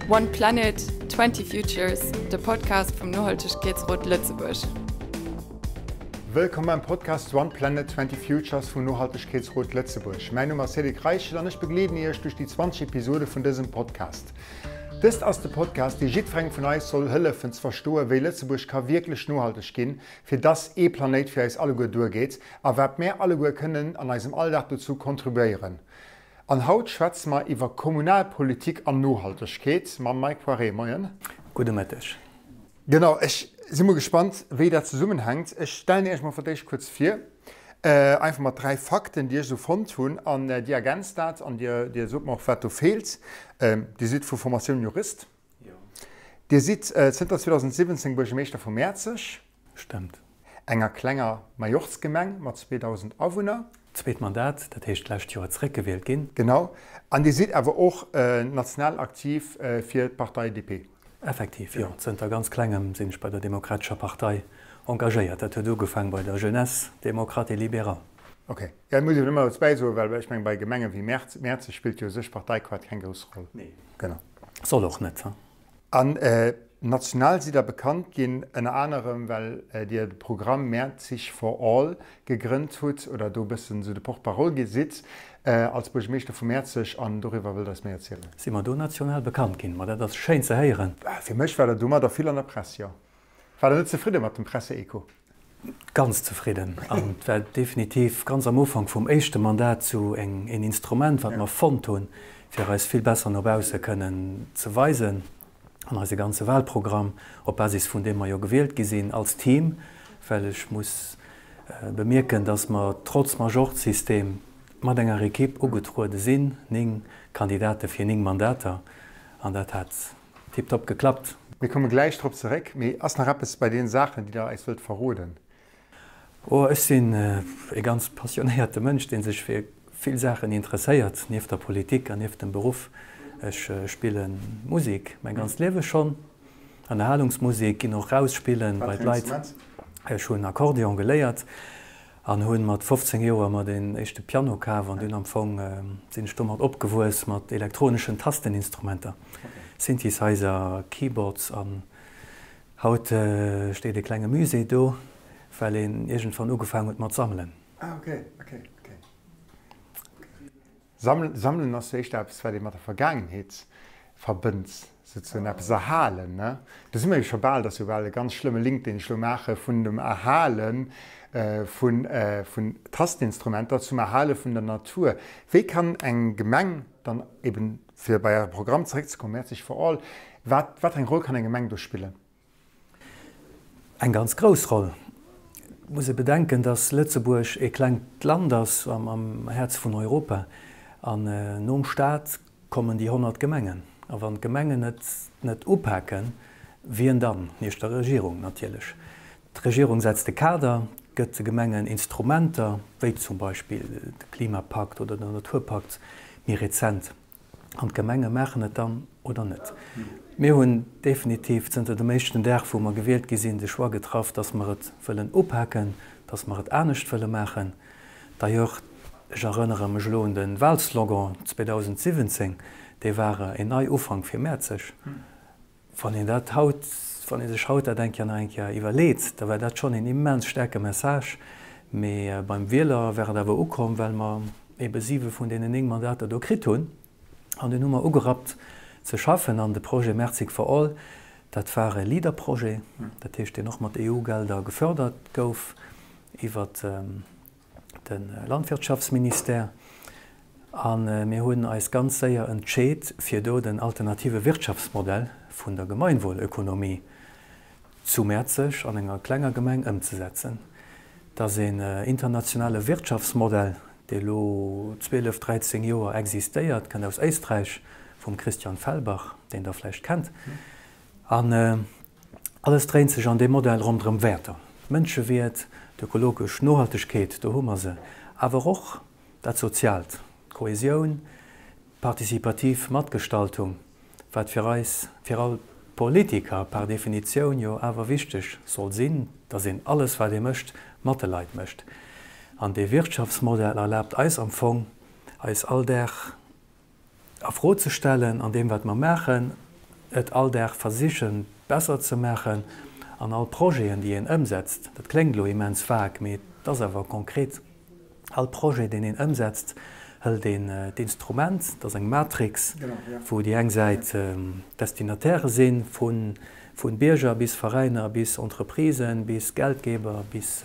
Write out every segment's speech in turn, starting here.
One Planet, 20 Futures, de Podcast vum Nohaltegkeetsrot Lëtzebuerg. Wëllkomm beim Podcast One Planet, 20 Futures vum Nohaltegkeetsrot Lëtzebuerg. Mäin Numm ass Cédric Reichel an ech begleeden Iech duerch déi 20 Episode vun dësem Podcast. Dëst ass de Podcast, dee jiddwerengem vun eis soll hëllefen ze verstoen, wéi Lëtzebuerg ka wierklech nohalteg ginn, fir dass ee Planéit fir eis alleguer duergeet a wat mär alleguer kënnen an eisem Alldag dozou kontribuéieren. An haut schwätze mer iwwer Kommunalpolitik an Nohaltegkeet mam Mike Poiré. Moien. Gudde Mëtteg. Genau, ech si mol gespannt, wéi dat zesummenhänkt. Ech stellen Iech mol fir d'éischt kuerz vir, einfach mat 3 Fakten, déi ech esou fonnt hunn, an Dir ergänzt dat an Dir, Dir sot mer och, wat do feelt. Dir sidd vu Formatioun Jurist. Dir sidd zënter 2017 Buergermeeschter vu Mäerzeg. Stemmt. Enger klenger Majorzgemeng mat 2.000 Awunner. Zweet Mandat, dat heescht d'lescht Joer zeréckgewielt ginn. Genau. An Dir sidd awer och national aktiv fir d'Partei DP. Effektiv, jo. Zënter ganz klengem sinn ech bei der Demokratescher Partei engagéiert. Dat huet ugefaang bei der Jeunesse Démocrate et Libérale. Ok. Jo, dat muss een ëmmer dobäi soen, well ech mengen, bei Gemenge wéi Mäerzeg spillt jo u sech Parteikaart keng grouss Roll. Nee. Genau. Soll och net. An national sidd der bekannt ginn, ënner anerem well Dir de Programm Mäerzig for all gegrënnt hutt oder do e bëssen esou de Porte-parole gi sidd als Buergermeeschter vu Mäerzeg an doriwwer wëllt eis méi erzielen. Si mer do national bekannt ginn? Ma dat ass schéin ze héieren. Fir mech war der domadder vill an der Press, jo. War der net zefridde mat dem Presseecho? Ganz zefridden. An et war definitiv ganz am Ufank vum éischte Mandat sou eng een Instrument, wat mer fonnt hunn, fir eis vill besser no bausse kënnen ze weisen an eise ganze Wahlprogramm, op Basis vun deem mer jo gewielt gi sinn als Team, well ech muss bemierken, dass mer trotz Majorzsystem mat enger Equipe ugetruede sinn, 9 Kandidate fir 9 Mandater, an dat hat Tiptop geklappt. Mir komme gläich drop zeréck, mee ass nach eppes bei deenen Saachen, déi der eis wëllt verroden? Oh, ech sinn e ganz passionéierte Mënsch, dee sech fir vill Saachen interesséiert, nieft der Politik an nieft dem Beruff. Ech spille Musek mäi ganzt Liewe schonn, Ënnerhalungsmusek, ginn och raus spillen bei d'Leit. Ech hunn Akkordeon geléiert An hunn mat 15 Joer mer den éischte Piano kaf an dunn am Fong sinn ech domat opgewuess mat elektroneschen Tasteninstrumenter, Synthesizer, Keyboards an haut steet e klenge Musée do, well een iergendwann ugefaang huet mat sammelen. Ah ok, ok, ok. Sammelen ass jo éischter eppes, wat ee mat der Vergaangenheet verbënnt, souzesoen eppes erhalen, ne? Do si mer jo scho bal, dat ass jo bal e ganz schlëmme Link, deen ech elo maache vun dem Erhale vun Tasteninstrumenter zum Erhale vun der Natur. Wéi kann eng Gemeng dann eben, fir bei Äre Programm zeréckzekommen, Mäerzeg for all, wat, wat fir eng Roll kann eng Gemeng do spillen? Eng ganz grouss Roll. Et muss ee bedenken, datt Lëtzebuerg ee klengt Land ass am Häerz vun Europa an nom Staat kommen déi 100 Gemengen. A wann d'Gemengen et net upaken, wien dann? Nieft der Regierung natierlech. D'Regierung setzt de Kader, gëtt de Gemengen Instrumenter, wéi zum Beispill de Klimapakt oder den Naturpakt méi rezent. An d'Gemenge maachen et dann oder net. Mir hunn definitiv zënter dem éischten Dag, wou mer gewielt gi sinn, de Choix getraff, dass mer et wëllen upaken, dass mer et anescht wëlle maachen. D'ailleurs, ech erënnere mech elo un de Wahlslogan 2017, dee war een Neiufank fir Mäerzeg. Wann een dat haut, wann ee sech haut dat eng Kéier nach eng Kéier iwwerleet, da war dat schonn een immens staarke Message. Mee beim Wieler war et awer ukomm, well mer ebe siwe vun deenen 9 Mandater do kritt hunn. An dunn hu mer ugerappt ze schaffen. An de Projet Merzig for All, dat war e Leader-Projet, dat heescht, deen och mat EU-Gelder gefördert gouf iwwert de Landwirtschaftsministère. A mir hunn eis ganz séier entscheet, fir do den alternative Wirtschaftsmodell vun der Gemeinwohlökonomie zu Mäerzeg an enger klenger Gemeng ëmzesetzen. Et ass een internationale Wirtschaftsmodell, dee lo 12, 13 Joer existéiert, kënnt aus Éisträich vum Christian Fellbach, deen Der vläicht kennt. An alles dréint sech an deem Modell ronderëm Wäerter, d'Mënschewierd, d'ökologesch Nohaltegkeet, do hu mer se, awer och dat Soziaalt, d'Kohesioun, d'participativ Matgestaltung, wat fir eis, fir all Politiker par Definitioun jo awer wichteg soll sinn, dass een alles, wat ee mécht, mat de Leit mécht. An dee Wirtschaftsmodell erlaabt eis am Fong, eis all Dag a Fro ze stellen an deem, wat mer maachen. et all Dag versichen, besser ze maachen an all Projeten, déi een ëmsetzt, dat kléngt elo immens vag, mee et ass awer konkret, all Projet, deen een ëmsetzt, hëlt een d'Instrument, dat ass eng Matrix, wou déi eng Säit d'Destinataire sinn, vu Bierger bis Veräiner bis Entreprisen bis Geldgeber bis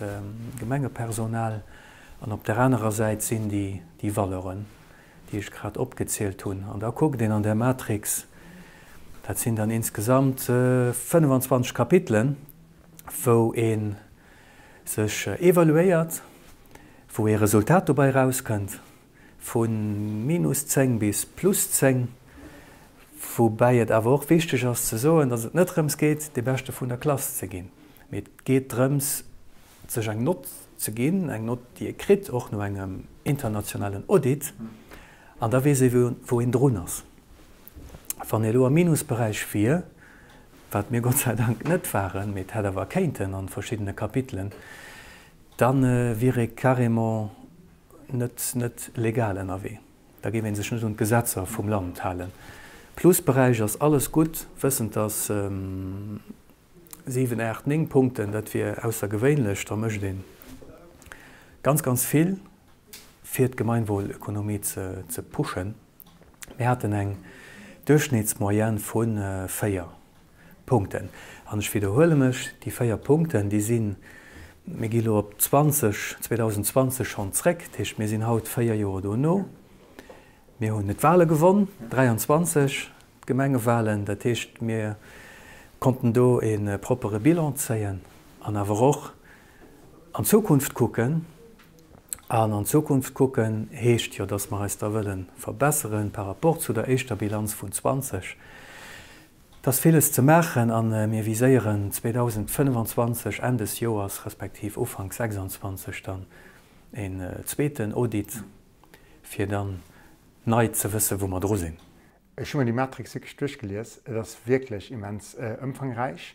Gemengepersonal, an op där anerer Säit sinn déi Valeuren, déi ech grad opgezielt hunn. An da kuckt een an där Matrix, dat sinn dann insgesamt 25 Kapitelen, wou ee sech evaluéiert, wou ee Resultat dobäi erauskënnt vu minus 10 bis plus 10, woubäi et awer och wichteg ass ze soen, datt et net drëms geet, dee Beschte vun der Klass ze ginn, mee et geet drëms, sech eng Nott ze ginn, eng Nott, déi ee kritt, och no engem internationalen Audit, an da weess ee wou een drun ass. Wann ee elo am Minusberäich wier, wat mir Gott sei Dank net waren, mee et hätt awer kéinten an verschiddene Kapitelen, da wier ee carrément net net legal ënnerwee. Da géif ee sech net un d'Gesetzer vum Land halen. Plusberäich ass alles gutt, wëssend datt 7, 8, 9 Punkten, dat wier aussergewéinlech. Da mécht ee ganz, ganz vill, fir d'Gemeinwohlökonomie ze pushen. Mir haten eng Duerchschnittsmoyenne vu 4 Punkten. An ech widderhuele mech, déi 4 Punkten, déi sinn, mir gi elo op 20, 2020 schonn zréck, dat heescht, mir sinn haut 4 Joer dono. Mir hunn d'Wahle gewonn, 23. D'Gemengewahlen, dat heescht mir konnten do e proppere Bilan zéien an awer och an d'Zukunft kucken. An an d'Zukunft kucken heescht jo, dass mer eis da wëlle verbessere par rapport zu der éischter Bilanz vun 20. Et ass villes ze maachen a mir viséieren 2025, Enn des Joers respektiv Ufank 26 dann en zweeten Audit, fir dann nei ze wësse wou mer dru sinn. Ech hu mer déi Matrix wierklech duerchgelies. Et ass wierklech immens ëmfangräich.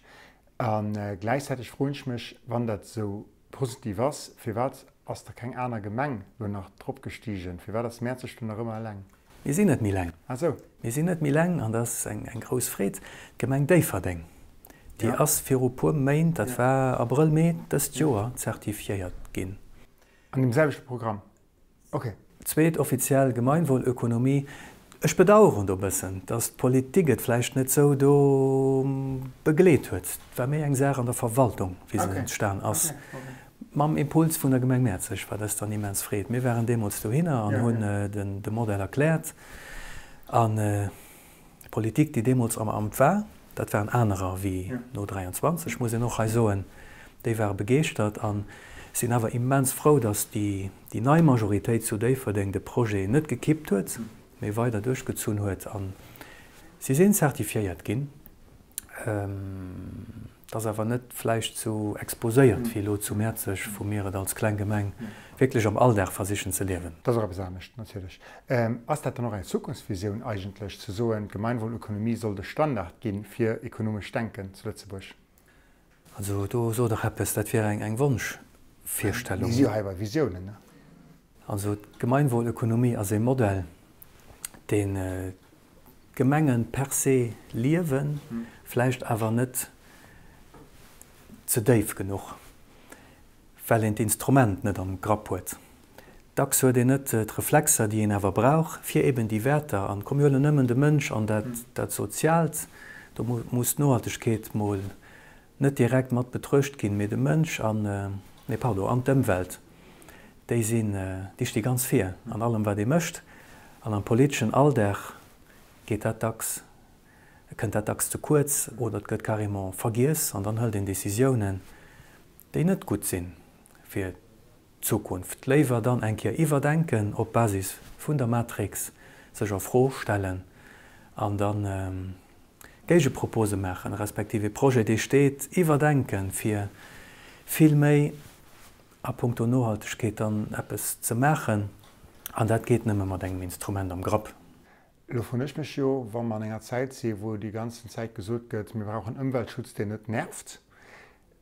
A gläichzäiteg froen ech mech, wann dat esou positiv ass, firwat ass da keng aner Gemeng lo nach drop gestigen? Firwat ass Mäerzeg do nach ëmmer eleng? Mir sinn net méi eleng. Ah sou. Mir sinn net méi eleng an dat ass eng grouss Freed. D'Gemeng Déifferdeng, déi ass viru puer Méint, dat war Abrëll, Mee dëst Joer, zertifiéiert ginn. An deem selwechte Programm? Ok. Zweet offiziell Gemeinwohlökonomie. Ech bedaueren do bëssen, dass d'Politik et vläicht net sou do begleet huet. Et war méi eng Saach an der Verwaltung, wéi se entstan ass, mam Impuls vun der Gemeng Mäerzeg, wat eis dann immens freet. Mir waren deemools dohinner an hunn de Modell erkläert an D'Politik, déi deemools am Amt war, dat waren anerer wéi no 23, muss een och hei soen, déi ware begeeschtert a sinn awer immens frou, datt déi nei Majoritéit zu Déifferdeng de Projet net gekippt huet, mee weider duerchgezunn huet. A si sinn zertifiéiert ginn. Et ass awer net vläicht sou exposéiert wéi elo zu Mäerzeg, wou mir et als kleng Gemeng wierklech am Alldag versichen ze liewen. Dat ass och eppes anescht natierlech. Ass dat dann och eng Zukunftsvisioun eigentlech, ze soen, d'Gemeinwohlökonomie soll de Standard gi fir ekonomescht Denken zu Lëtzebuerg? Also do sot Der eppes, dat wier eng Wonschvirstellung. Mir si jo hei bei Visiounen, ne? Also d'Gemeinwohlökonomie ass ee Modell, deen d'Gemengen per se liewen, vläicht awer net ze déif genuch, well een d'Instrument net am Grapp huet. Dacks huet een net d'Reflexer, déi een awer brauch, fir eben déi Wäerter, an komm mir huelen nëmmen de Mënsch an dat Soziaalt, do muss d'Nohaltegkeet mol net direkt mat betruecht ginn, mee de Mënsch an, nee pardon, an d'Ëmwelt, déi sinn, déi sti ganz vir an allem wat ee mécht. An am politeschen Alldag geet dat dacks, kënnt dat dacks ze kuerz oder et gëtt carrément vergiess an dann hëlt een Décisiounen, déi net gutt sinn fir d'Zukunft. Léiwer dann eng Kéier iwwerdenken op Basis vun der Matrix, sech a Fro stellen an da Géigepropose maachen, respektiv ee Projet, dee steet, iwwerdenken, fir vill méi a puncto Nohaltegkeet dann eppes ze maachen. An dat geet nëmme mat engem Instrument am Grapp. Elo froen ech mech jo, wa mer an enger Zäit si wou déi ganzen Zäit gesot gëtt, mir brauchen Ëmweltschutz, deen net nervt.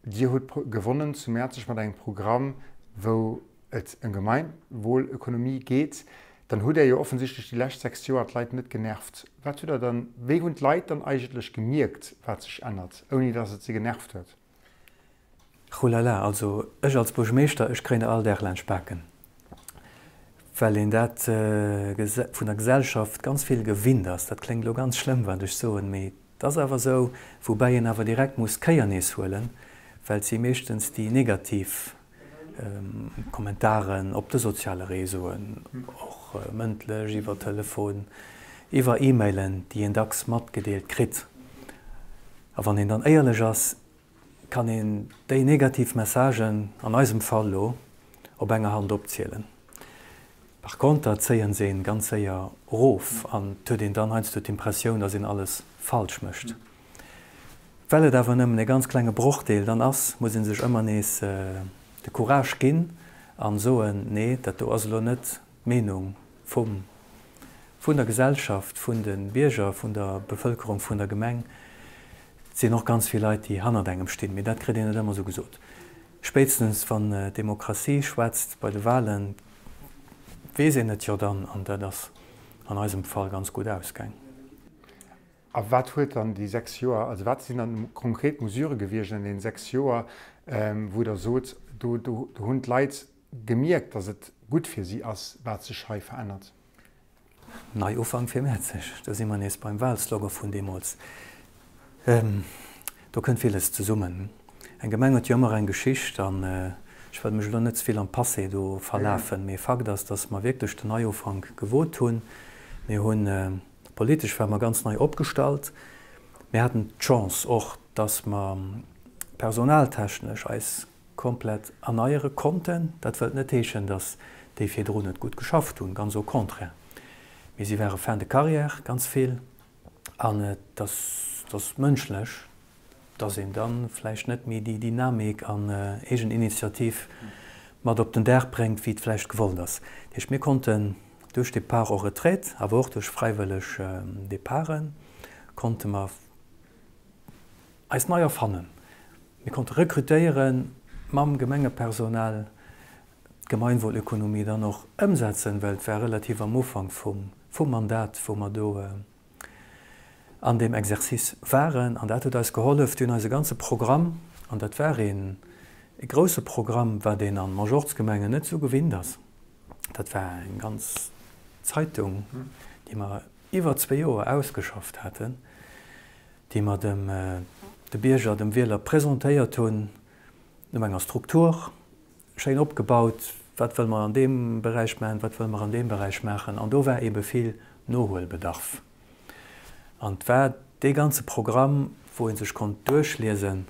Dir hutt gewonnen zu Mäerzeg mat engem Programm, wou et ëm Gemeinwohlökonomie geet. Dann hutt Der jo offensichtlech déi lescht 6 Joer d'Leit net genervt. Wat hutt Der dann, wéi hunn d'Leit dann eigentlech gemierkt, wat sech ännert, ouni datt et se genervt huet? Hulala, also ech als Buergmeeschter, ech kréien der all Dag laanscht d'Baken, well een dat vun der Gesellschaft ganz vill gewinnt ass. Dat kléngt elo ganz schlëmm, wat ech soen, mee et ass awer esou, woubäi een awer direkt muss d'Kéier nees huelen, well et si meeschtens déi negativ Kommentaren op de soziale Réseauen, och mëndlech, iwwer Telefon, iwwer E-Mailen, déi een dacks matgedeelt kritt. A wann een dann éierlech ass, kann een déi negativ Messagen, an eisem Fall elo, op enger Hand opzielen. Par konter zéien se een ganz séier erof an et huet een dann heiansdo d'Impressioun, dass een alles falsch mécht. Well et awer nëmmen e ganz klenge Brochdeel dann ass, muss ee sech ëmmer nees de Courage ginn an soen, nee, dat do ass elo net d'Meenung vum, vun der Gesellschaft, vun de Bierger, vun der Bevëlkerung vun der Gemeng. Et sinn och ganz vill Leit, déi hannert engem stinn, mee dat kritt een net ëmmer esou gesot. Spéitstens wann d'Demokratie schwätzt bei de Wahlen, weess een et jo dann, an dat ass an eisem Fall ganz gutt ausgaang. A wat huet dann déi 6 Joer, also wat sinn dann konkret Mesurë gewiescht an deenen 6 Joer, wou Der sot, do hunn d'Leit gemierkt, datt et gutt fir si ass, wat sech hei verännert? Neiufank fir Mäerzeg, do si mer nees beim Wahlslogan vun deemools. Do kënnt villes zesummen. Eng Gemeng huet jo ëmmer eng Geschicht an ech wëll mech elo net ze vill am Passé do verlafen, mee Fakt ass, datt mer wierklech den Neiufank gewot hunn. Mir hunn Politesch ware mer ganz nei opgestallt. Mir haten d'Chance och, dass mer personaltechnesch eis komplett erneiere konnten. Dat wëllt net heeschen, dass déi virdrun net gutt geschafft hunn, ganz au contraire. Mee si ware fin de carrière, ganz vill. An et ass mënschlech, dass een da vläicht net méi déi Dynamik an Eegeninitiativ mat op den Dag bréngt, wéi et vläicht gewollt ass. Dat heescht, mir konnten duerch Départ en retraite, awer och duerch fräiwëlleg Départen, konnte mer eis nei erfannen. Mir konnte rekrutéiere mam Gemengepersonal, d'Gemeinwohlökonomie dann och ëmsetzen, well et war relativ am Ufank vum Mandat, wou mer do an deem Exercice waren. An dat huet eis gehollef. Déi hunn eise ganze Programm, an dat war een e grouse Programm, wat een an Majortsgemengen net esou gewinnt ass, dat war eng ganz Zeitung, déi mer iwwer zwee Joer ausgeschafft haten, déi mer dem de Bierger, dem Wieler presentéiert hunn, no enger Struktur, schéin opgebaut, wat wëlle mer an deem Beräich maachen, wat wëlle mer an deem Beräich maachen. An do war eebe vill Nohuelbedarf. An et war dee ganze Programm, wou ee sech konnt duerchliesen,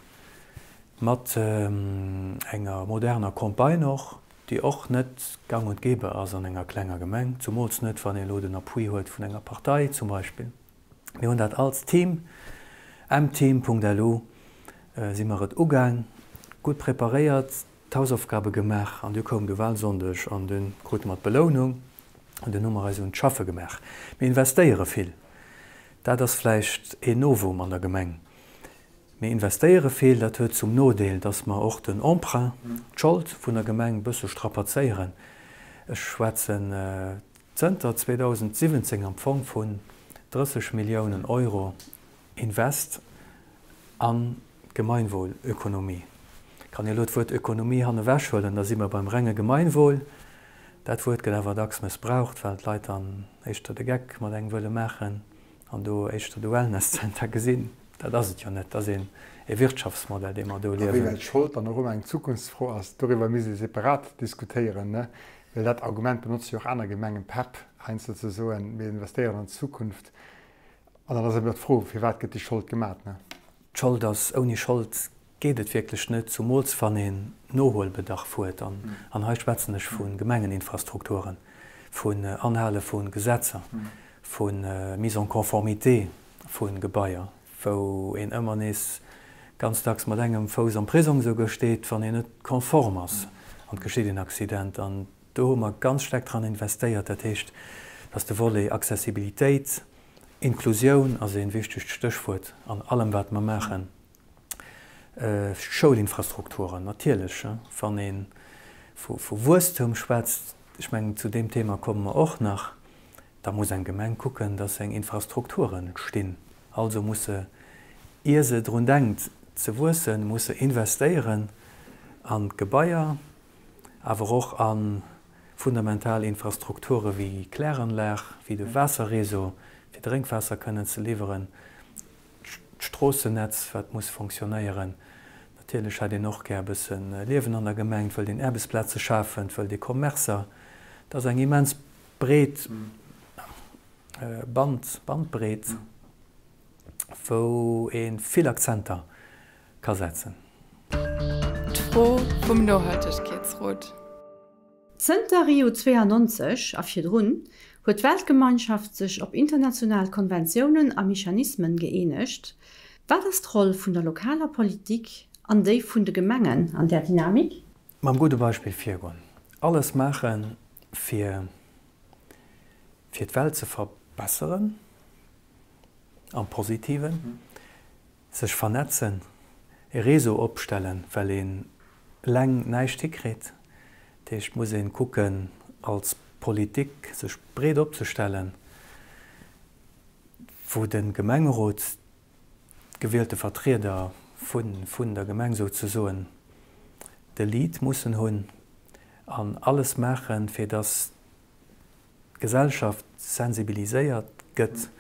mat enger moderner Campagne och, déi och net gang und gäbe ass an enger klenger Gemeng, zumools net, wann ee elo den Appui huet vun enger Partei zum Beispill. Mir hunn dat als Team, mteam.lu, si mer et ugaang, gutt preparéiert, d'Hausaufgabe gemaach an du koum de Wahlsonndeg an dunn krute mer d'Belounung an dunn hu mer eis un d'Schaffe gemaach. Mir investéiere vill, dat ass vläicht een Novum an der Gemeng. Mir investéiere vill, dat huet zum Nodeel, dass mer och den Emprunt, d'Schold vun der Gemeng bësse strapazéieren. Ech schwätzen zënter 2017 am Fong vun 30 Milliounen Euro Invest an d'Gemeinwohlökonomie. Kann ee elo d'Wuert Ökonomie hannewech huelen, da si mer beim renge Gemeinwohl. Dat Wuert gëtt awer dacks mëssbraucht, well d'Leit dann éischter de Geck mat engem wëlle maachen an do éischter de Wellness-Center gesinn. Dat ass et jo net, dat ass een e Wirtschaftsmodell, dee mer do liewen. A wéiwäit Schold dann och ëmmer eng Zukunftsfro ass, doriwwer misst ee separat diskutéieren, ne? Well dat Argument benotze jo och aner Gemengen, PEP, heiansdo ze soen, mir investéieren an d'Zukunft. An dann ass ëmmer d'Fro, firwat gëtt déi Schold gemat, ne? D'Schold ass, ouni Schold geet et wierklech net, zumools wann een Nohuelbedarf huet. An hei schwätzen ech vu Gemengeninfrastrukturen, vun Anhale vu Gesetzer, vu Mise en conformité vu Gebaier, wou een ëmmer nees ganz dacks mat engem Fouss am Prisong esouguer steet, wann een net konform ass an et geschitt een Accident. An do hu mer ganz staark dran investéiert. Dat heescht, dass de Volet Accessibilitéit, Inklusioun ass ee wichtegt Stéchwuert an allem, wat mer maachen. Schoulinfrastrukturen natierlech, wann ee vu Wuesstum schwätzt. Ech mengen, zu deem Thema komme mer och nach. Da muss eng Gemeng kucken, dass seng Infrastrukturen stinn. Also muss se, ier se drun denkt ze wuessen, muss se investéieren an d'Gebaier, awer och a fundamental Infrastrukture wéi Kläranlag, wéi de Waasserréseau, fir Drénkwaasser kënnen ze liwweren, d'Stroossennetz, wat muss fonctionnéieren. Natierlech hätt een och gär e bësse Liewen an der Gemeng, et wëllt een Aarbechtsplaze schafen, et wëllt ee Commercer. Et ass eng immens breet Band, Bandbreet, wou ee vill Akzenter ka setzen. D'Fro vum Nohaltegkeetsrot. Zënter Rio 92 a virdrun huet d'Weltgemeinschaft sech op international Konventiounen a Mechanismen gëeenegt. Wat ass d'Roll vun der lokaler Politik an déi vun de Gemengen an där Dynamik? Mam gudde Beispill virgoen. Alles maachen, fir fir d'Welt ze verbesseren, am Positiven. Sech vernetzen, e Réseau opstellen, well een eleng näischt hikritt. Dat heescht, et muss een kucken als Politik sech breet opzestellen, wou de Gemengerot, d'gewielte Vertrieder vun der Gemeng souzesoen, de Lead mussen hunn an alles maachen, fir datt d'Gesellschaft sensibiliséiert gëtt.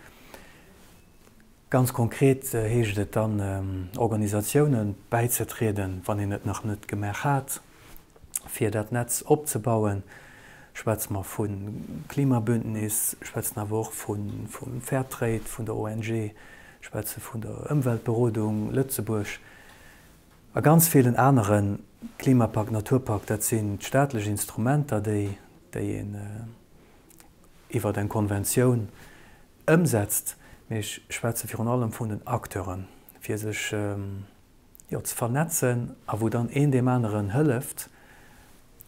Ganz konkret heescht et dann, Organisatioune bäizetrieden, wann een et nach net gemaach hat, fir dat Netz opzebauen. Schwätze mer vu Klimabündnis, schwätzen awer och vu Fairtrade, vun der ONG, schwätze vun der Ëmweltberodung Lëtzebuerg a ganz villen aneren. Klimapakt, Naturpakt, dat sinn d'staatlech Instrumenter, déi een iwwer eng Konventioun ëmsetzt, mee ech schwätze virun allem vun den Acteuren, fir sech, jo, ze vernetzen a wou dann een deem aneren hëlleft,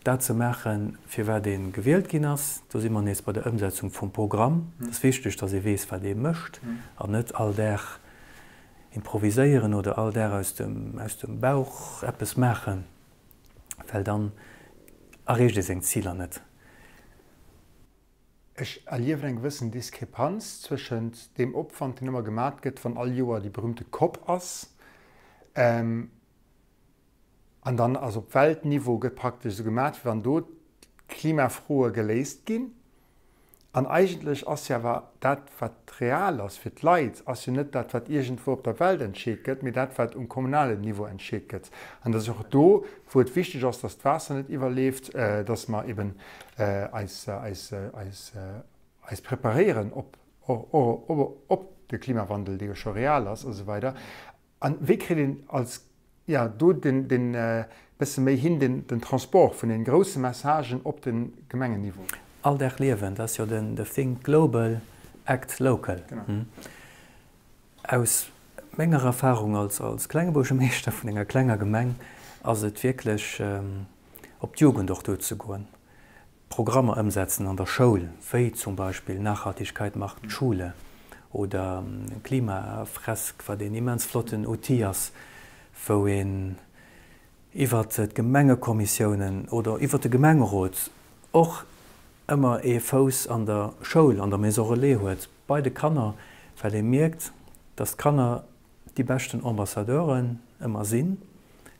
dat ze maachen, firwat ee gewielt ginn ass. Do si mer nees bei der Ëmsetzung vum Programm. Et ass wichteg, datt ee weess, wat ee mécht an net all Dag improviséieren oder all Dag aus dem, aus dem Bauch eppes maachen, well dann erreecht ee seng Ziler net. Ech erliewen eng gewëssen Diskrepanz zwëschent deem Opwand, deen ëmmer gemat gëtt, wann all Joer déi berühmte Cop ass, an dann ass op Weltniveau gëtt praktesch esou gemat, wéi wann do d'Klimafroe geléist ginn. An eigentlech ass jo awer dat, wat real ass fir d'Leit, ass jo net dat, wat iergendwou op der Welt entscheet gëtt, mee dat, wat um kommunalen Niveau entscheet gëtt. An dat ass och do, wou et wichteg ass, dass d'Waasser net iwwerleeft, dass mer eben eis, eis, eis, eis preparéieren op, op de Klimawandel, dee jo scho real ass a sou weider. An wéi kritt een als, jo, do den, den bësse méi hin, den, den Transport vun den grousse Messagen op de Gemengenniveau? All Dag liewen, dat ass jo den de Think global, act local. Aus menger Erfahrung als, als klenge Buergermeeschter vun enger klenger Gemeng ass et wierklech op d'Jugend och duerzegoen. Programmer ëmsetzen an der Schoul, wéi zum Beispill Nachhaltigkeit macht Schule oder Klimafresk, wat een immens flotten Outil ass, wou een iwwert d'Gemengekommissiounen oder iwwert de Gemengerot och ëmmer ee Fouss an der Schoul, an der Maison Relais huet, bei de Kanner, well ee mierkt, dass d'Kanner déi beschten Ambassadeuren ëmmer sinn.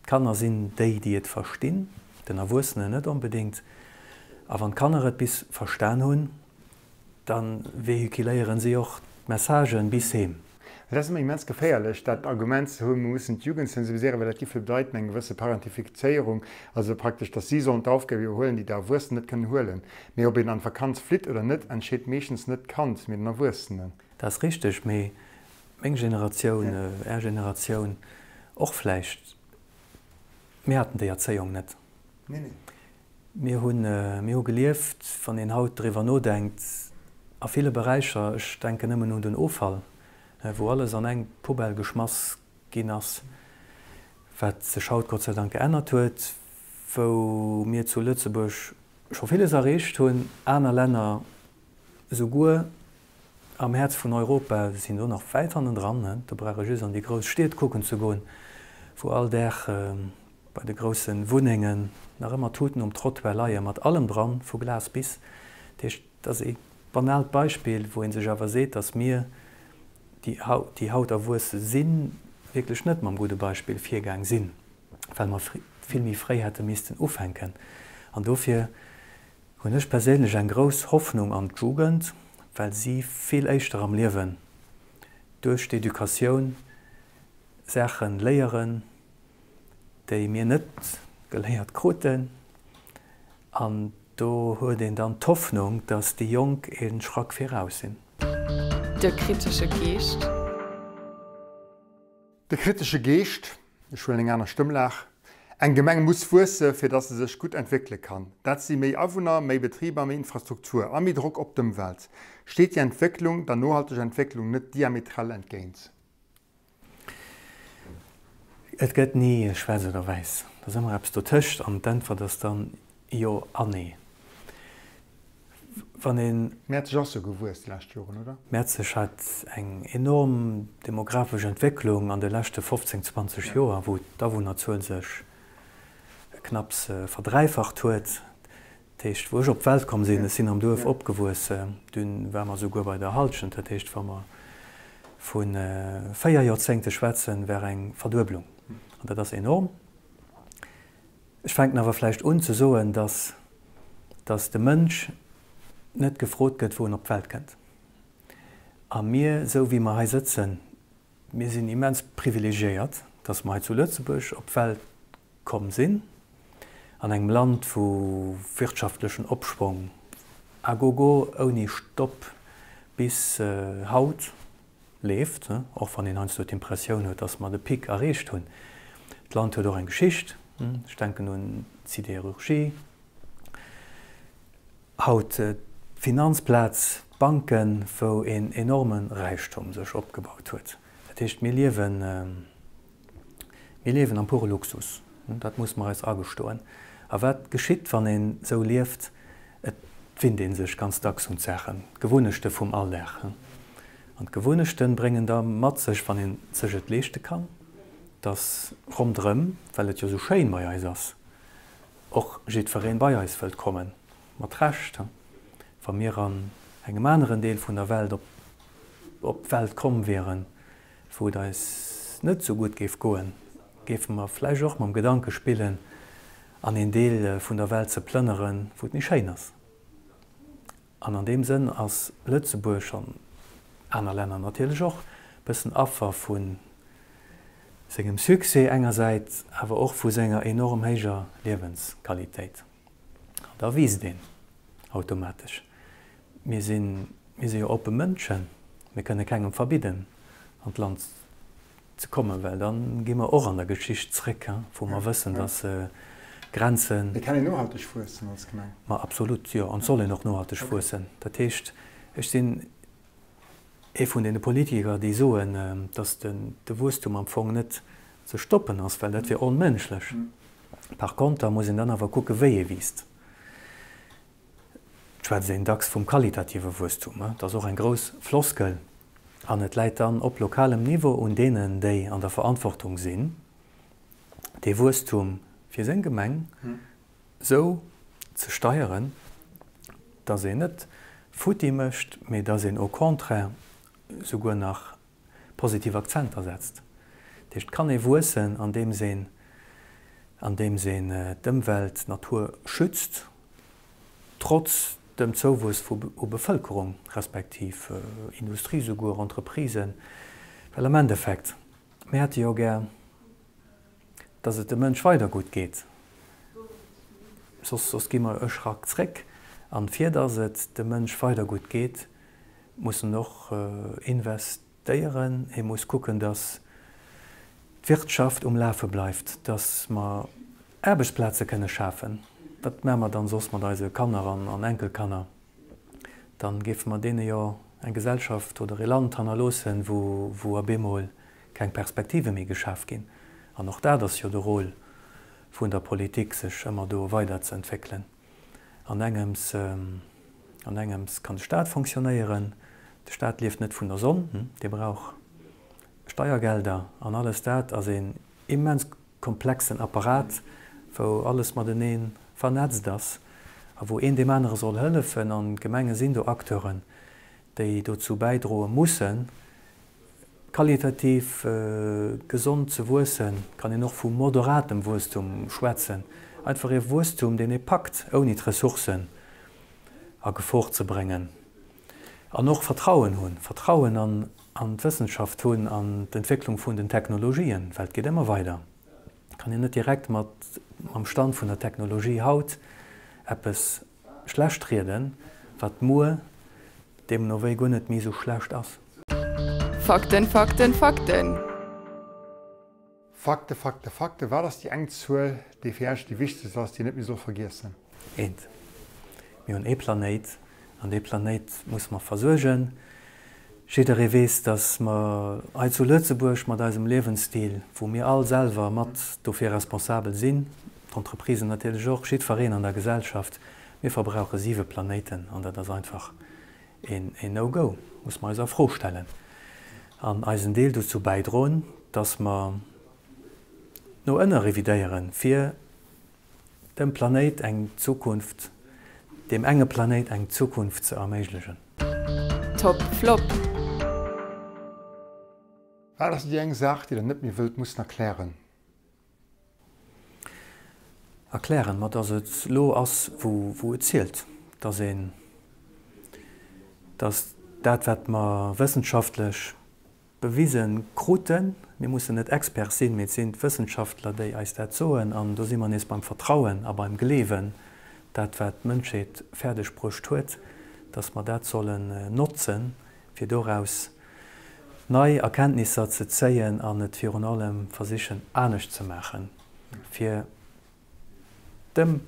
D'Kanner sinn déi, déi et verstinn, den Erwuessenen net onbedéngt. A wann d'Kanner et bis verstan hunn, da vehiculéieren si och d'Messagen bis heem. Et ass ëmmer immens geféierlech, dat Argument ze hunn, mir mussen d'Jugend sensibiliséieren, well dat géif bedeiten eng gewësse Parentifizéierung, also praktesch, datt si sollen d'Aufgabe iwwerhuelen, déi d'Erwuessen net kënnen huelen. Mee ob een an d'Vakanz flitt oder net, entscheet meeschtens net d'Kand, mee den Erwuessenen. Dat ass richteg, mee Meng Generatioun, Är Generatioun och vläicht, mir haten déi Erzéiung net. Mir hunn, mir hu gelieft, wann een haut driwwer nodenkt, a ville Beräicher, ech denken nëmmen un den Offall, wou alles an eng Poubelle geschmass ginn ass, wat sech haut Gott sei Dank geännert huet, wou mir zu Lëtzebuerg scho villes erreecht hunn, aner Länner esouguer Am Häerz vun Europa sinn do nach wäit hannendran. Do brauch ee just an déi grouss Stied kucken ze goen, wou all Dag. Bei de grousse Wunnengen nach ëmmer Tuten um Trottoir leie mat allem dran, vu Glas bis. Dat heescht, dat ass ee banaalt Beispill, wou ee sech awer seet, datt mir, déi déi haut erwuesse sinn, wierklech net mam gudde Beispill virgaang sinn, well mer vill méi fréi hätte missten ufänken. An dofir hunn ech perséinlech eng grouss Hoffnung an d'Jugend, well si vill éischter am Liewen duerch d'Educatioun Saache léieren, déi mir net geléiert kruten. An do huet een dann d'Hoffnung, datt déi Jonk ee Schrack viraus sinn. De kritesche Geescht. De kritesche Geescht, ech huelen eng aner Stëmmlag, Eng Gemeng muss wuesse fir datt se sech gutt entwéckele kann. Dat si méi Awunner, méi Betriber, méi Infrastruktur a méi Drock op d'Ëmwelt. Steet déi Entwécklung der nohalteger Entwécklung net diametral entgéint? Et gëtt ni schwaarz oder wäiss, et ass ëmmer eppes dotëscht an d'Äntwert ass dann jo an nee. Wann een. Mäerzeg ass jo gewuess déi lescht Joren, oder? Mäerzeg hat eng enorm demografesch Entwécklung an de leschte 15, 20 Joer, wou d'Awunnerzuel sech knapps verdräifacht huet. Dat heescht, wou ech op d'Welt komm sinn, ech sinn am Duerf opgewuess, dunn ware mer souguer bei der Halschent, dat heescht, wa mer vu 4 Joerzéngte schwätzen, war eng Verdueblung. An dat ass enorm. Ech fänken awer vläicht un ze soen, dass, dass de Mënsch net gefrot gëtt, wou en op d'Welt kënnt. A mir, esou wéi mer hei sëtzen, mir sinn immens privilegiéiert, dass mer hei zu Lëtzebuerg op d'Welt Komm sinn. An engem Land, wou wirtschaftlechen Opschwong à gogo, ouni Stopp bis haut leeft, och wann een heiansdo d'Impressioun huet, dass mer de Pic erreecht hunn. D'Land huet och eng Geschicht, ech denken un d'Sidérurgie, haut d'Finanzplaz, d'Banken, wou een enorme Räichtum sech opgebaut huet. Dat heescht, mir liewen. Mir liewen am pure Luxus, dat musse mer eis agestoen. A wat geschitt, wann een esou lieft? Et winnt ee sech ganz dacks un d'Saachen, d'Gewunnechte vum Alldag. An d'Gewunnechte bréngen da mat sech, wann ee sech et leeschte kann, dass ronderëm, well et jo esou schéin bei eis ass, och jiddweree bei eis wëllt kommen. Mat Recht. Wa mir an engem aneren Deel vun der Welt op d'Welt komm wieren, wou et eis net esou gutt géif goen, géife mer vläicht och mam Gedanke spillen, an een Deel vun der Welt ze plënneren, wou et méi schéin ass. An an deem Sënn ass Lëtzebuerg, an aner Länner natierlech och, e bëssen Affer vu sengem Succès engersäits, awer och vu senger enorm héijer Liewensqualitéit. An da wiisst een automatesch. Mir sinn, mir si jo oppe Mënschen, mir kënne kengem verbidden, an d'Land ze kommen, well da gi mer och an der Geschicht zréck, wou mer wëssen, dass Grenzen. Et kann een nohalteg wuessen als Gemeng. Ma absolut, jo, an et soll een och nohalteg wuessen. Dat heescht, ech sinn ee vun deene Politiker, déi soen, dass de Wuesstum am Fong net ze stoppen ass, well dat wier onmënschlech. Par konter muss een dann awer kucke wéi ee wiisst. Et schwätzt een dacks vum qualitative Wuesstum. Dat ass och eng grouss Floskel an et läit dann op lokalem Niveau un deenen, déi an der Verantwortung sinn, dee Wuesstum fir seng Gemeng sou ze steieren, dass een net futti mécht, mee dass een au contraire souguer nach positiv Akzenter setzt. Dat heescht, et kann ee wuessen, andeems een, andeems een d'Ëmwelt, d'Natur schützt, trotz dem Zouwuess vu u Bevëlkerung, respektiv Industrie souguer, Entreprisen, well am Endeffekt, mir hätte jo gär, dass et dem Mënsch weider gutt geet, soss, soss gi mer e Schrack zréck. An fir dass et dem Mënsch weider gutt geet, muss en och investéieren, e muss kucken, dass d'Wirtschaft um Lafe bleift, dass mer Aarbechtsplaze kënne schafen. Wat maache mer dann soss mat eise Kanner an Enkelkanner? Dann géife mer deene jo eng Gesellschaft oder e Land hannerloossen, wou op eemol keng Perspektive méi geschaf ginn. An och dat ass jo de Rôle vun der Politik, sech ëmmer do weiderzeentwéckelen. An engems, an engems kann de Staat fonctionnéieren. De Staat lieft net vun der Sonn, dee brauch Steiergelder an alles dat ass een immens. komplexen Apparat, wou alles matenee vernetzt ass a wou een deem anere soll hëllefen. An d'Gemenge sinn do Acteuren, déi dozou bäidroe mussen, qualitativ gesond ze wuessen. Kann een och vu moderatem Wuesstum schwätzen, einfach ee Wuesstum, deen ee packt, ouni d'Ressourcen a Gefor ze bréngen. An och Vertrauen hunn, Vertrauen an d'Wëssenschaft hunn, an d'Entwécklung vun den Technologien, well et geet ëmmer weider. Et kann een net direkt mat mam Stand vun der Technologie haut eppes schlecht rieden, wat muer deemno wéi guer net méi esou schlecht ass. Fakten, Fakten, Fakten! Fakte, Fakte, Fakte, Wat ass déi eng Zuel, déi fir Iech déi wichtegst ass, déi een net méi soll vergiessen? Eent. Mir hunn ee Planéit, an dee Planéit musse mer versuergen. Jidderee weess, datt mer hei zu Lëtzebuerg mat eisem Liewensstil, wou mir all selwer mat dofir responsabel sinn, d'Entreprisen natierlech och, jiddwereen an der Gesellschaft, mir verbrauche siwe Planéiten an dat ass einfach een No-Go, muss mer eis a Fro stellen an eisen Deel dozou bäidroen, dass mer no ënne revidéieren, fir dem Planéit eng Zukunft, deem enge Planéit eng Zukunft ze erméiglechen. Top Flop. Wat ass déi eng Saach, déi Der net méi wëllt mussen erklären? Erklären, ma dass et elo ass, wou et zielt, dass een, dass dat, wat mer wëssenschaftlech bewise kruten, mir mussen net Expert sinn, mee et sinn d'Wëssenschaftler, déi eis dat soen, an do si mer nees beim Vertrauen a beim Gleewen, dat wat d'Mënschheet fäerdeg bruecht huet, dass mer dat sollen notzen, fir doraus nei Erkenntnisser ze zéien an et virun allem versichen anescht ze maachen, fir dem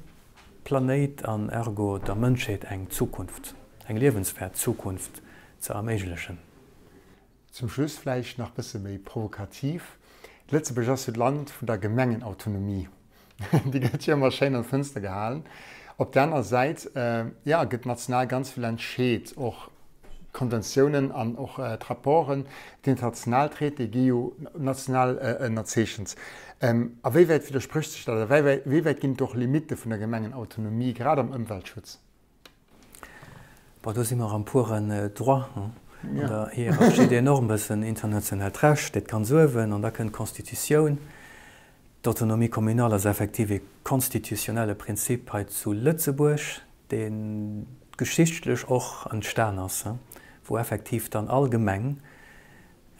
Planéit an ergo der Mënschheet eng Zukunft, eng liewenswäert Zukunft ze erméiglechen. Zum Schluss vläicht nach bësse méi provokativ, Lëtzebuerg ass jo d'Land vun der Gemengenautonomie. Déi gëtt jo ëmmer schéin an d'Fënster gehalen. Op der anerer Säit, jo, gëtt national ganz vill entscheet, och d'Konventiounen an och d'Rapporten, d'international Traitéë gi jo national ënnerzeechent. A wéi wäit widdersprécht sech dat? A wéi wäit ginn et och Limitte vun der Gemengenautonomie, grad am Ëmweltschutz? Bon, do si mer am puren Droit, an der Hierarchie des normes, bëssen internationaalt Recht, dat ganz uewen, an da kënnt d'Constitutioun. D'Autonomie communale ass effektiv ee konstitutionnelle Prinzip hei zu Lëtzebuerg, dee geschichtlech och entstan ass, wou effektiv dann all Gemeng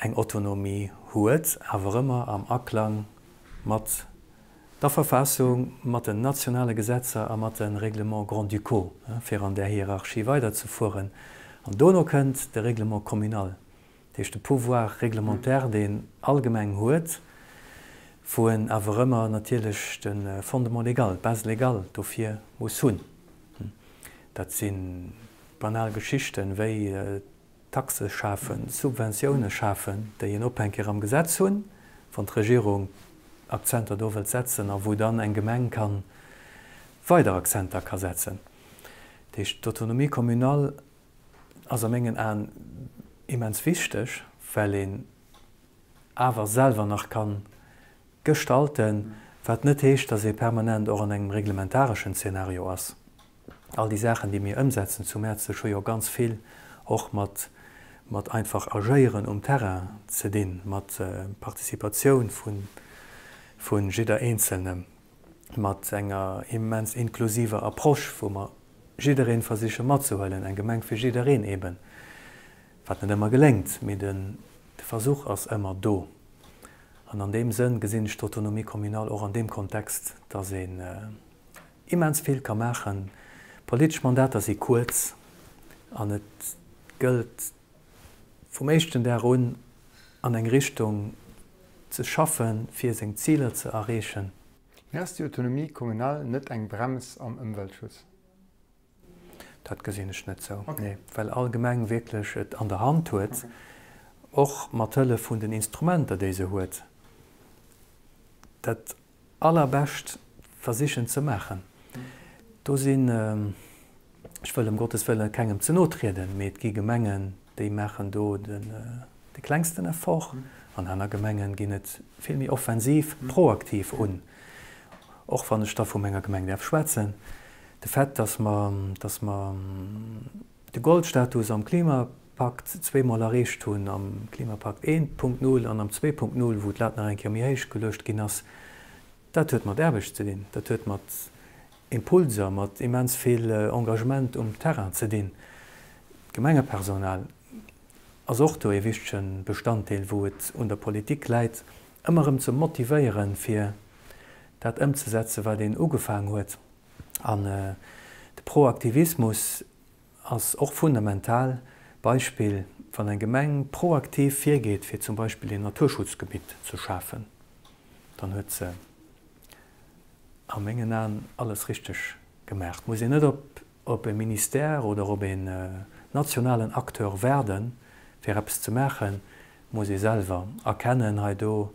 eng Autonomie huet, awer ëmmer am Aklang mat der Verfassung, mat den nationale Gesetzer a mat de Règlements grand-ducaux, fir an där Hierarchie weiderzefueren. An dono kënnt de Règlement communal. Dat heescht de Pouvoir réglementaire, deen all Gemeng huet, wou en awer ëmmer natierlech de Fondement légal, d'Base légale dofir muss hunn. Dat si banal Geschichten, wéi Taxe schafen, Subventioune schafen, déi en Ophänker am Gesetz hunn, wann d'Regierung Akzenter do wëllt setzen a wou dann eng Gemeng ka weider Akzenter ka setzen. Dat heescht, d'Autonomie communale ass a mengen Aen immens wichteg, well een awer selwer nach ka gestalten, wat net heescht, datt ee permanent och an engem reglementareschen Zeenario ass. All déi Saachen, déi mir ëmsetzen zu Mäerzeg, hu jo ganz vill och mat mat einfach Agéieren um Terrain ze dinn, mat Participatioun vu jidder Eenzelnem, mat enger immens inklusiver Approche, wou mer jiddereen versiche matzehuelen, eng Gemeng fir jiddereen eben, wat net ëmmer geléngt, mee de Versuch ass ëmmer do. An an deem Sënn gesinn ech d'Autonomie communale och an deem Kontext, dass een immens vill ka maachen. Politesch Mandater si kuerz an et gëllt vum éischten Dag un an eng Richtung ze schaffen, fir seng Ziler ze erreechen. Mee ass déi Autonomie communale net eng Brems am Ëmweltschutz? Dat gesinn ech net sou, nee, well all Gemeng wierklech et an der Hand huet, och mat Hëllef vun den Instrumenter, déi se huet, dat Allerbescht versichen ze maachen. Do sinn, ech wëll ëm Gottes Wëlle kengem ze no trieden, mee et gi Gemengen, déi maachen do de klengsten Effort. An aner Gemenge ginn et vill méi offensiv, proaktiv un. Och wann ech da vu menger Gemeng däerf schwätzen, de Fait, dass mer, dass mer de Goldstatus am Klimapakt zweemol erreecht hunn, am Klimapakt 1.0 an am 2.0, wou d'Lat nach eng Kéier méi héich geluecht ginn ass, dat huet mat Aarbecht ze dinn, dat huet mat Impulser, mat immens vill Engagement um Terrain ze dinn. D'Gemengepersonal ass och do ee wichtege Bestanddeel, wou et un der Politik läit, ëmmer erëm ze motivéieren, fir dat ëmzesetzen, wat een ugefaang huet. An de Proaktivismus ass och fundamental. Beispill, Wann eng Gemeng proaktiv virgeet, fir zum Beispill een Naturschutzgebitt ze schafen, dann huet se a mengen Aen alles richteg gemaach. Et muss een net op op e Ministère oder op een nationalen Acteur waarden, fir eppes ze maachen, muss ee selwer erkennen, hei do,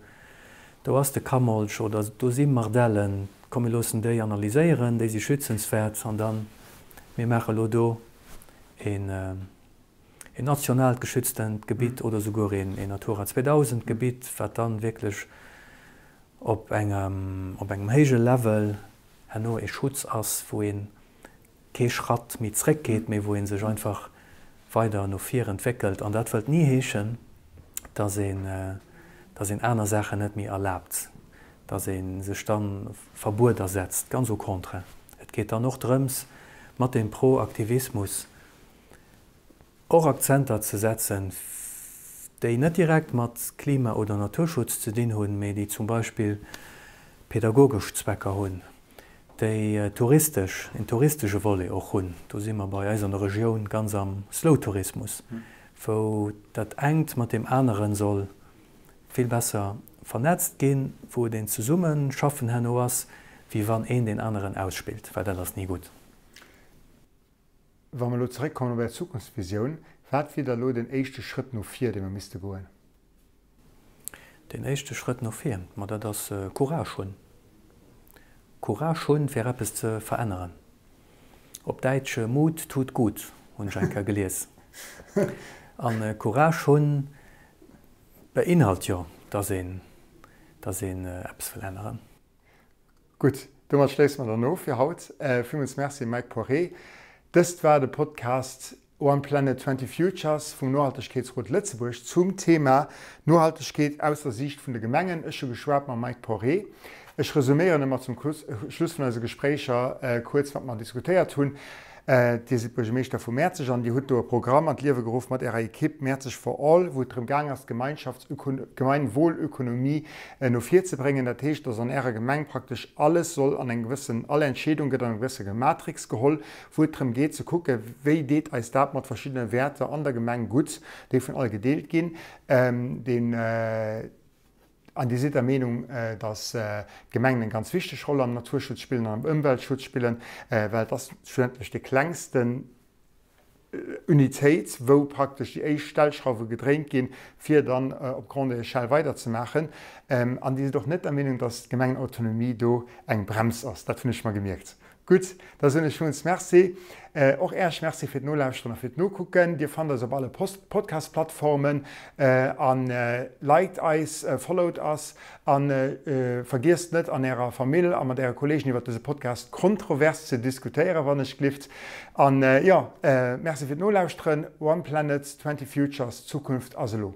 do ass de Kammolch oder do si Mardellen, komm mir loossen déi analyséieren, déi si schützenswäert an dann, mir maache elo do een nationaalt geschütztent Gebitt oder souguer een Natura 2000 Gebitt, wat dann wierklech op engem, op engem héije Level herno ee Schutz ass, wou ee kee Schratt méi zréckgeet, mee wou ee sech einfach weider no vir entwéckelt. An dat wëllt ni heeschen, dass een, dass een aner Saachen net méi erlaabt, dass ee sech da Verbueder setzt, ganz au contraire. Et geet dann och drëms, mat deem Proaktivismus och Akzenter ze setzen, déi net direkt mat Klima oder Naturschutz ze dinn hunn, mee déi zum Beispill pedagogesch Zwecker hunn, déi touristesch, een touristesche Volet och hunn. Do si mer bei eis an der Regioun ganz am Slow-Tourismus, wou dat engt mat deem anere soll vill besser vernetzt ginn, wou et een Zesummeschaffen herno ass, wéi wann een deen aneren ausspillt, well dat ass ni gutt. Wa mer elo zeréckkommen op Är Zukunftsvisioun, wat wier da elo den éischte Schrëtt no vir, dee mer misste goen? Deen éischte Schrëtt no vir, ma dat ass Courage hunn. Courage hunn, fir eppes ze veränneren. Op Däitsch, Mut tut gut, hunn ech eng Kéier gelies. An Courage hunn beinhalt jo, dass een, dass een eppes wëll änneren. Gutt, domat schléisse mer dann of fir haut. Villmools Merci Mike Poiré. Dëst war de Podcast One Planet 20 Futures vum Nohaltegkeetsrot Lëtzebuerg zum Thema Nohaltegkeet aus der Siicht vun de Gemengen. Ech hu geschwat mam Mike Poiré. Ech resuméieren ëmmer zum Schluss vun eise Gespréicher kuerz, wat mer diskutéiert hunn. Dir sidd Buergermeeschter vu Mäerzeg an Dir hutt do e Programm an d'Liewe geruff mat Ärer Ekipp Mäerzeg for all, wou et drëm gaang ass, d'Gemeinwohlökonomie no vir ze bréngen. Dat heescht, dass an Ärer Gemeng praktesch alles soll an eng gewëssen, all Entscheedung gëtt an eng gewësse Matrix geholl, wou et drëm geet ze kucken, wéi deet eis dat mat verschiddene Wäerter an der Gemeng gutt, déi vun all gedeelt ginn. Deen. An Dir sidd der Meenung, datt d'Gemengen eng ganz wichteg Roll am Naturschutz spillen an am Ëmweltschutz spillen, well et ass schlussendlech déi klengsten Unitéit, wou praktesch déi éischt Stellschrauwe gedréint ginn, fir dann op grande échelle weiderzemaachen. An Dir sidd och net der Meenung, datt d'Gemengenautonomie do eng Brems ass. Dat hunn ech mer gemierkt. Gutt, da soen ech villmools Merci. Och Äech Merci fir d'Nolauschteren a fir d'Nokucken. Dir fannt eis op alle Podcast-Plattformen a liked eis, followt eis a vergiesst net an Ärer Famill a mat Äre Kolleegen iwwert dëse Podcast kontrovers ze diskutéieren, wann ech glift. An jo, Merci fir d'Nolauschteren. One Planet, 20 Futures, d'Zukunft ass elo.